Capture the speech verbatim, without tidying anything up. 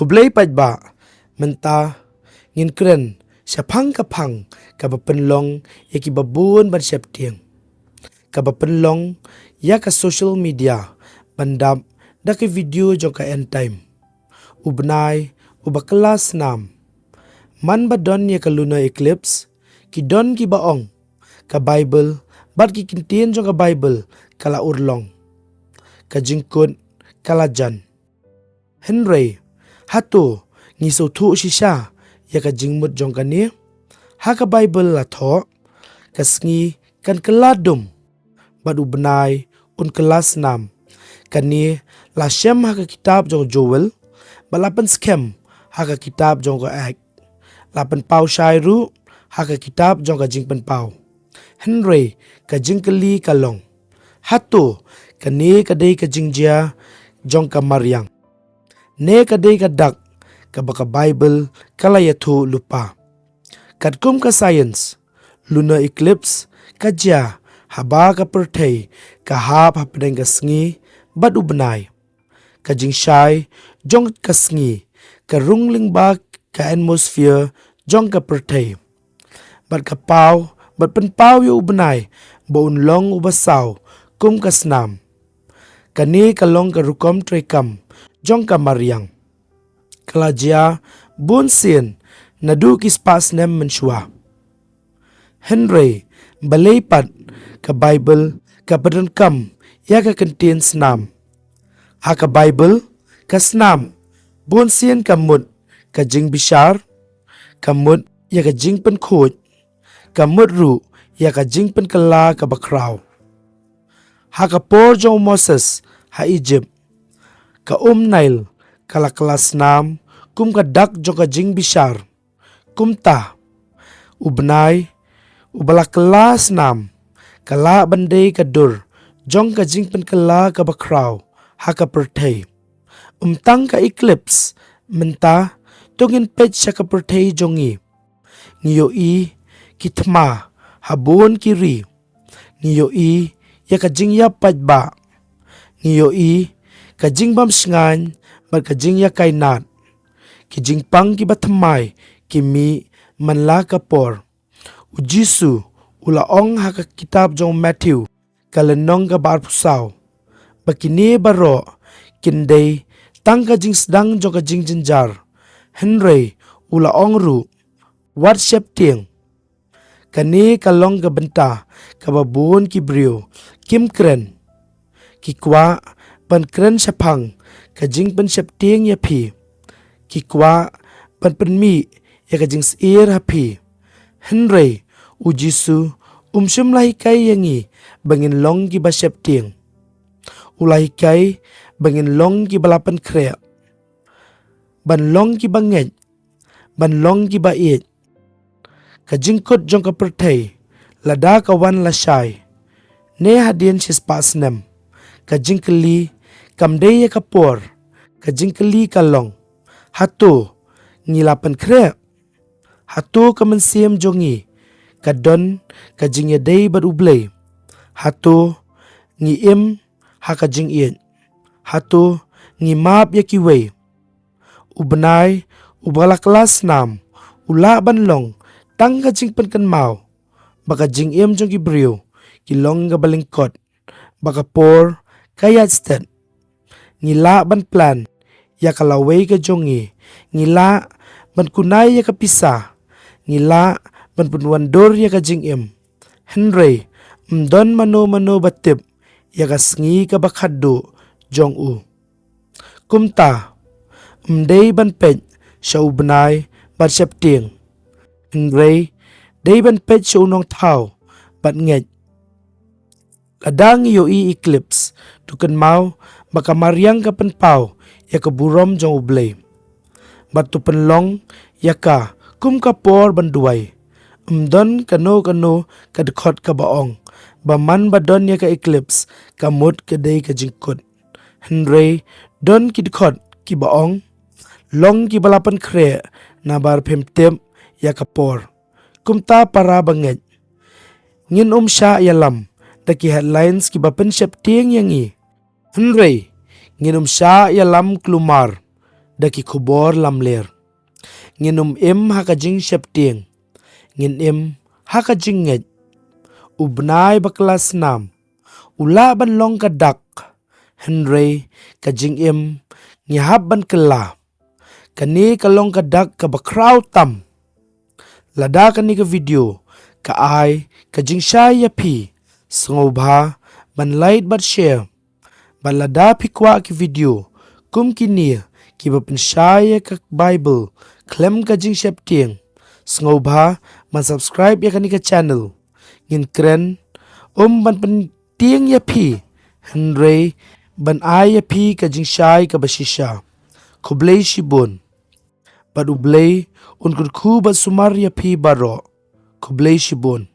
Khublei paidbah, mynta ngin kren shaphang ka phang kaba pynlong ïa kiba bun ban sheptieng, kaba pynlong ïa ka social media ban dap da ki video jong ka end time. U bnai uba kylla snam. Man ba don ïa ka lunar eclipse, ki don kiba ong ka Baibl bad ki kyntien jong ka Baibl ka la urlong, ka jingkut ka la jan. Hynrei hato ngi sngewthuh shisha ïa ka jingmut jong kane? Ha ka Baibl la thoh, ka sngi kan kylla dum bad u bnai un kylla snam. Kane la shem ha ka kitab jong Joel bad la pynskhem ha ka kitab jong ka Act. La pynpaw shai ruh ha ka kitab jong ka Jingpynpaw. Hynrei ka jingkylli ka long, hato kane ka dei ka jingjia jong ka mariang, ne ka dei ka dak kaba ka Baibl ka la ïathuh lypa? Katkum ka science, lunar eclipse ka jia haba ka pyrthei ka hap hapdeng ka sngi bad u bnai. Ka jingshai jong ka sngi ka rung lyngba ka atmosphere jong ka pyrthei, bad ka paw bad pynpaw ïa u bnai ba un long uba saw kum ka snam. Kane ka long ka rukom treikam jong ka mariang. Ka la jia bun sien naduh ki spah snem mynshuwa. Hynrei balei pat ka Baibl ka pyndonkam ïa ka kyntien snam? Ha ka Baibl, ka snam bun sien ka mut ka jingbishar, ka mut ïa ka jingpynkhuid, ka mut ruh ïa ka jingpynkylla kaba khraw. Ha ka por jong u Moses ha Egypt, ka um Nile ka la kylla snam kum ka dak jong ka jingbishar. Kumta, u bnai uba la kylla snam ka lah ban dei ka dur jong ka jingpynkylla kaba khraw ha ka pyrthei. Ym tang ka eclipse, mynta to ngin peit sha ka pyrthei jong ngi. Ngi ïohi ki thma ha bun ki ri. Ngi ïohi ïa ka jingïap paidbah. Ngi ïohi ka jingbam shngaiñ bad ka jingïakainat. Ki jingpang kiba thymmai ki mih man la ka por. U Jisu u la ong ha ka kitab jong u Matthew, ka lynnong kaba arphew saw, ba kine baroh kin dei tang ka jingsdang jong ka jingjynjar. Hynrei u la ong ruh, wat sheptieng. Kane ka long ka bynta kaba bun ki briew kim kren. Ki kwah ban kren shaphang ka jingpynsheptieng ïa phi. Ki kwah ban pynmih ïa ka jingsyier ha phi. Hynrei u Jisu um shym la hikai ïa ngi ba ngin long kiba sheptieng. U la hikai ba ngin long kiba la pynkhreh, ban long kiba ngeit, ban long kiba ïeit. Ka jingkut jong ka pyrthei lada ka wan lashai ne hadien shispah snem, ka jingkylli kam dei ïa ka por. Ka jingkylli ka long, hato ngi la pynkhreh? Hato ka mynsiem jong ngi ka don ka jingïadei bad U Blei? Hato ngi im ha ka jingïeit? Hato ngi map ïa kiwei? U bnai uba la kylla snam u lah ban long tang ka jingpynkynmaw ba ka jingim jong ki briew ki long kaba lyngkot, ba ka por ka ïaid stet. Ngi lah ban plan ïa ka lawei ka jong ngi. Ngi lah ban kunai ïa ka pisa. Ngi lah ban pynwandur ïa ka jingim. Hynrei ym don mano mano ba tip ïa ka sngi kaba khatduh jong u. Kumta, ym dei ban peit sha u bnai bad sheptieng. Hynrei dei ban peit sha u nongthaw bad ngeit. Lada ngi ïohi eclipse, to kynmaw ba ka mariang ka pynpaw ïa ka burom jong U Blei. Bad to pynlong ïa ka kum ka por ban duwai. Ym don kano kano ka dkhot kaba ong ba man ba don ïa ka eclipse ka mut ka dei ka jingkut. Hynrei don ki dkhot kiba ong, long kiba la pynkhreh nabar phim tip ïa ka por. Kumta para bangeit, ngin ym shah ïalam da ki headlines kiba pynsheptieng ïa ngi. Hynrei ngin ym shah ïalam kulmar da ki khubor lamler. Ngin ym im ha ka jingsheptieng, ngin im ha ka jingngeit. U bnai bakla snam u lah ban long ka dak, hynrei ka jingim ngi hap ban kylla. Kane ka long ka dak kaba khraw tam. Lada kane ka video ka ai ka jingshai ïa phi, sngewbha ban like bad share. Bad lada phi kwah ki video kum kine kiba pynshai ïa ka Bible khlem ka jingsheptieng, sngewbha ban subscribe ïa kane ka channel. Ngin kren ym ban pyntieng ïa phi, hynrei ban ai ïa phi ka jingshai kaba shisha. Khublei shibun. Bad U Blei un kyrkhu bad sumar ïa phi baroh. Khublei shibun.